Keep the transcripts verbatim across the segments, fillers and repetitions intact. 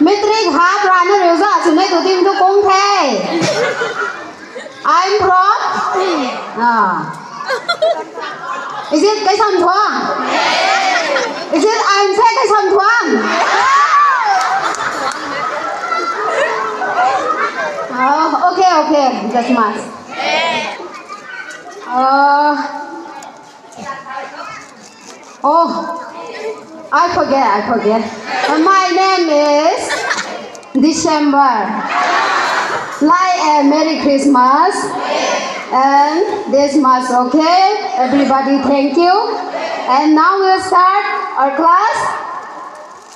Matric hap rana riu za sw nei tu tim tu kung the. I'm from. Ah. Is it Kaisamthuang? Is it I'm say Kaisamthuang? Oh, okay, okay. Just much. Uh, Oh, I forget, I forget. Uh, my name is December. Like a Merry Christmas and this much, okay? Everybody, thank you. And now we'll start our class.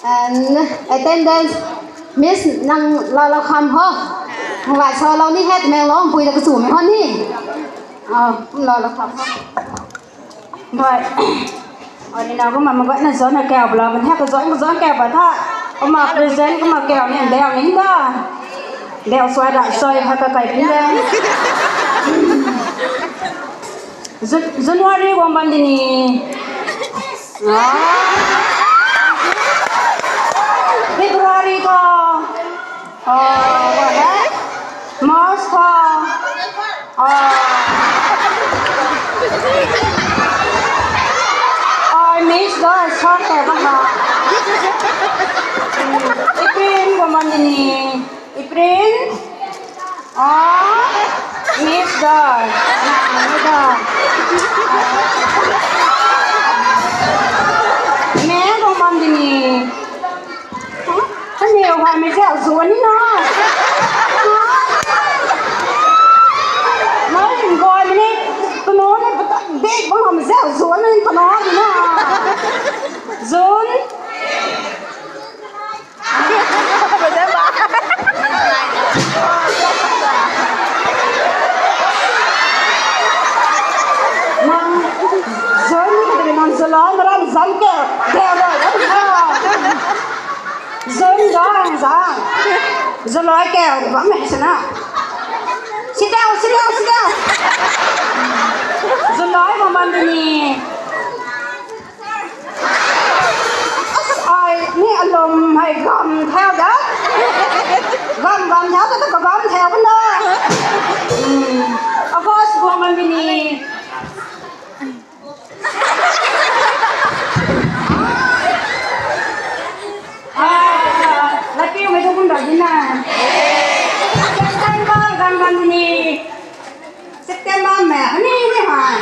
And attendance, Miss nang lala kham ho. Ngai sa lau ni het meng long pui da kachu meng ho ni. Ah, lala kham ho. Bye. Ani na kumna ma gayna zon na kau bla ban ha ka zon ka zon kau ba tha. Kumna present kumna kau ni deu ni da. Deu soi da soi ha ka kai pin da. Jan- January guang bam di ni. Ah. February ko. Oh, what? March ko. Oh. I miss the short hair, baba. April ko man ni. April. Ah, miss the. May ko man ni. Kaniw hei mei zauh zuan ni na. Nai ring gay mei ni, kano ni pata dik bang hei mei zauh zuan ni kano ni na. June. Nang June ni kata nang July na ram zam ke, ke ro, ro. June zang zang. July kau bam e sina. Sit down, sit down, sit down. July ma man ni. Ai ni alum hei gam thau da. Gam gam thau da, ka gam thau na. Hmm. August ma man ni. Ah, laki mei tu kum da din na. September gang gang ni. September mei ani ni hai.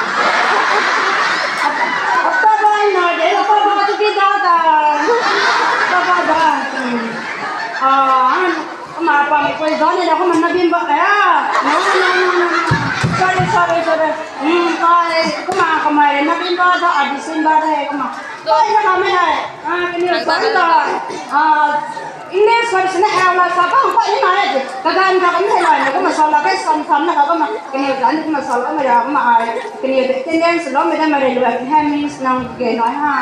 October na de, October tu ki da da. October da. Ah, Kumna pam koi zan ni da kumna November, eh, no, no, no, no, no. Sorry, sorry, sorry. Hmm, ai, kumna kamei November da, ah, December da, kumna. Koi na kamei hai. Ah, kaniw zan da. Ah, English sorry, sini hau la sa bam koi ni na hai. Kaganv ka kamei lai na kumna sa la kai sam sam na ka kumna. Kaniw zan kumna sa la mei ra kumna ai. Kaniw attendance lo mei da mei rui lu hai means nang ke noi ha.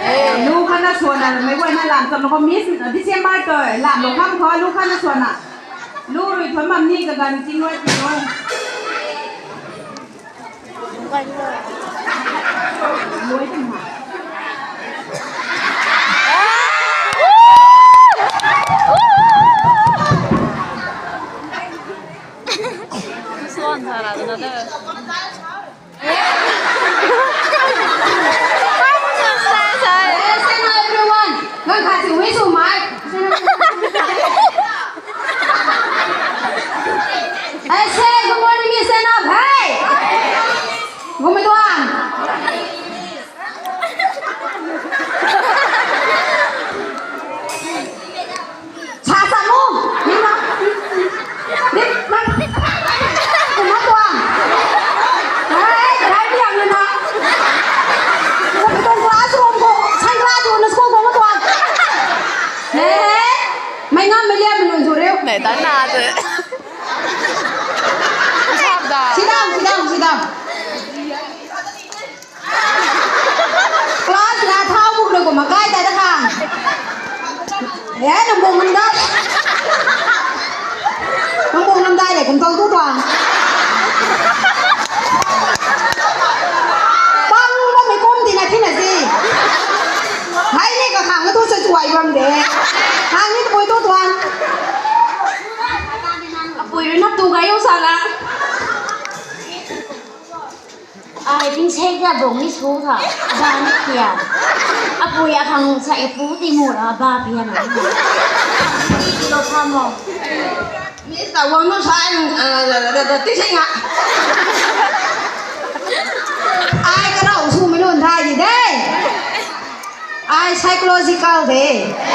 Eh, lu khatna suanna, mei guayna lam tam lou khou miss, December tu, lam lou khang khou, lu khatna suanna. Lu rui thuan mam ni kaganv ting rui, ting rui. Lu rui ting ma. This one, Sarah, another. Yes, hello everyone. Welcome to Wish You My. I say good morning, Miss Anna. Hey. Good morning. Sa sa mu. Ni na. Ni na. Ni na tuang. Hey, dai biang na. Ko tuang classroom ko, sang class ko na school ko tuang. Hey, hey. Mei ngam mei liam mei lun zu riu. Nei tan na tu. Sit down, sit down, sit down. Class la thau buk rui kum akai tai ta khang. Eh, nang bung nang dai. Nang bung nang dai le kum tau tu tuang. Ai ting sek dia bung ni su tha. Ba ni kia. Apui akhang sa e pu ti mu ra ba pia na. Ti ti lo tha mo. Mister Wang nu sa, eh, ti sek nga. Ai ka rau su mi nun thai di de. Ai psychological de.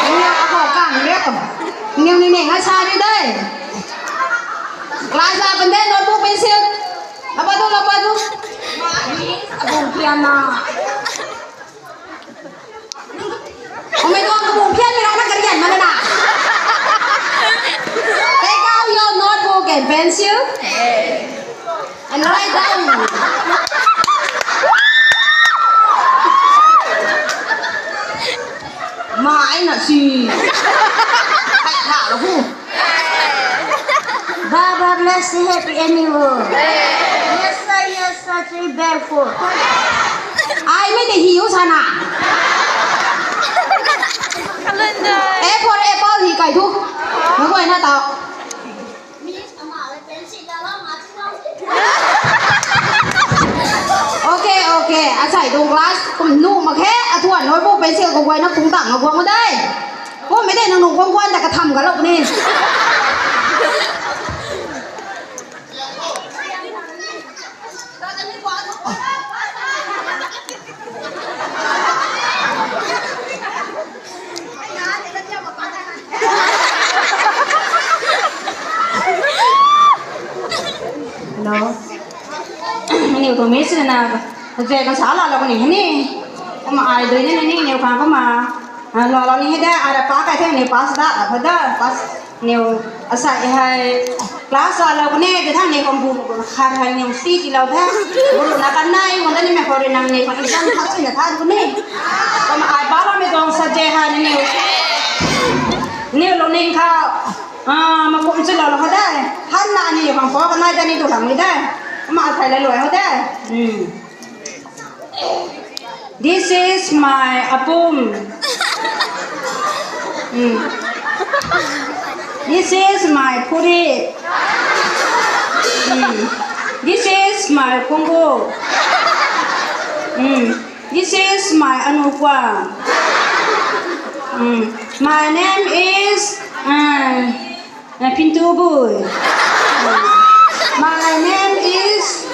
Niu ako kang riu. Niu ni ni nga sa ni de. Class la pande notebook pencil. Lapa du, lapa du. Abung pian na. Ome tuang kabung pian mi rana karian mana na. Take out your notebook and pencil and write down. Ma ai na si. Hai ha lo hu. Baba bless you, happy annual. Yes sir, yes sir, three bag full. Ai mei te hi u sana. A for apple hi kai thu. Mei guay na tau. Okay, okay. Asai tuang class kum nu mak khe, athuan notebook pencil khou guayna phung tang na guang de. Kummei de nang nung guang guan ta katham ka lou ni. Hello. Aniu tuang miss na, je kan sa la lou ni ni. Kumna ai dui ni ni niu khang kumna. Ah, lou lou ni he de, ara pa kai the ni pass da, apa da, pass. Niu asai hei class sa lou kani de tha ni kong bu khat hei niu si ti lou the. Guru na kan nai, manda ni me khou ri nang ni kong exam tha si na tha du ni. Kumna ai pa lou mi tuang subject hei ni niu. Niu lungning kha, ah, makum si lou lou kha de. Han na ni kong po kan nai de ni tu lang ni de. Kumna athai la lou ho de. Hmm. This is my apum. Mm. This is my puri. Mm. This is my punggu. Mm. This is my anukwa. Mm. My name is, uh, Uh, Pintu Bui. My name is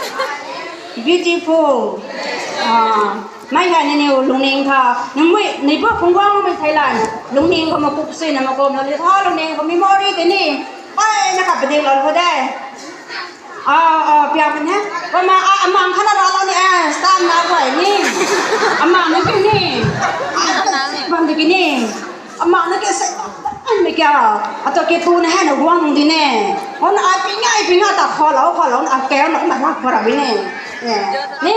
Beautiful. Ah, mei hei ni niu lungning kha. Nang mui, ni bo phung guang mei thei lan. Lungning kha makup si na makum na li tha lungning kha memory tei ni. Ai, na kha pading lou kho de. Ah, ah, pia kan he. Kumna, ah, amang kha na ra lou ni, eh, stamp na guay ni. Amang na ki ni. Ah, bam de ki ni. Ama na ke sei, ai mei kia, ato ke tu na hei na guang di ne. Hon ai pi ngai, pi ngai ta khou lou, khou lou, a ke na, na khou ra bi ne. Ni,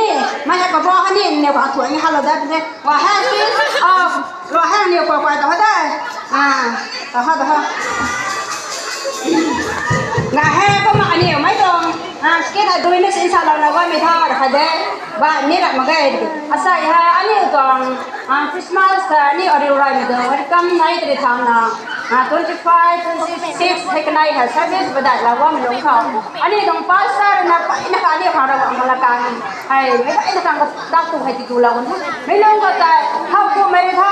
mei hei ka bo ha ni, ne ba tu ni ha lou da de. Wa ha si, ah, lou ha ni ko ko ta ha da. Ah, ta ha, ta ha. Na hei kumna aniu mei tuang, ah, skin a dui na sin sa lou na guang mei tha, ra kha de. Ba, ni rak mak ge. Asai ha, aniu tuang, ah, Christmas, ah, ni ariu rai mei tuang welcome nai tei thang na, ah, twenty five, twenty six, hei kanei ha service badai la guang mei lung khou. Aniu tuang pastor na, pai na ka aniu khang ra guang la kan. Hei, mei pai na kan ka dak tu hei ti tu la guang. Mei lung khou tei, hau ku mei tha,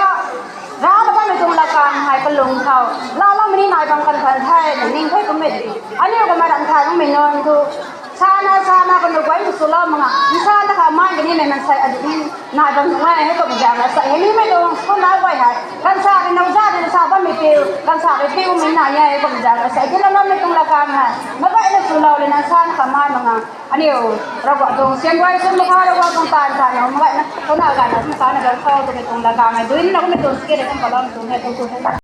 ra na bam mei tuang la kan hei kalung khou. La la mei ni nai bam kan kan thei, ning thei kum mei. Aniu ka mei ram thai bam mei nunc tu. Sana, sana, kanu guay tu sw lou mak nga. Nsa ta kha man kani mei mansei adu ni nai bam nunc e, hei kum zang asai. Hei ni mei tuang school na guay hei. Kan sa ri nau za ri sa bam mei piu, kan sa ri piu mei nai e, hei kum zang asai. Ti la nam mei tuang la kan hei. Mak gay na sw lou le na sa na kha man mak nga. Aniu, Ravguangc tuang sian guay sw mak kha Ravguangc tuang tan tan na, mak gay na, kau na gay na, mak sa na gay khou tu mei tuang la kan hei. Dui na kum mei tuang sike de kum kala mei tuang hei, tuang tu hei.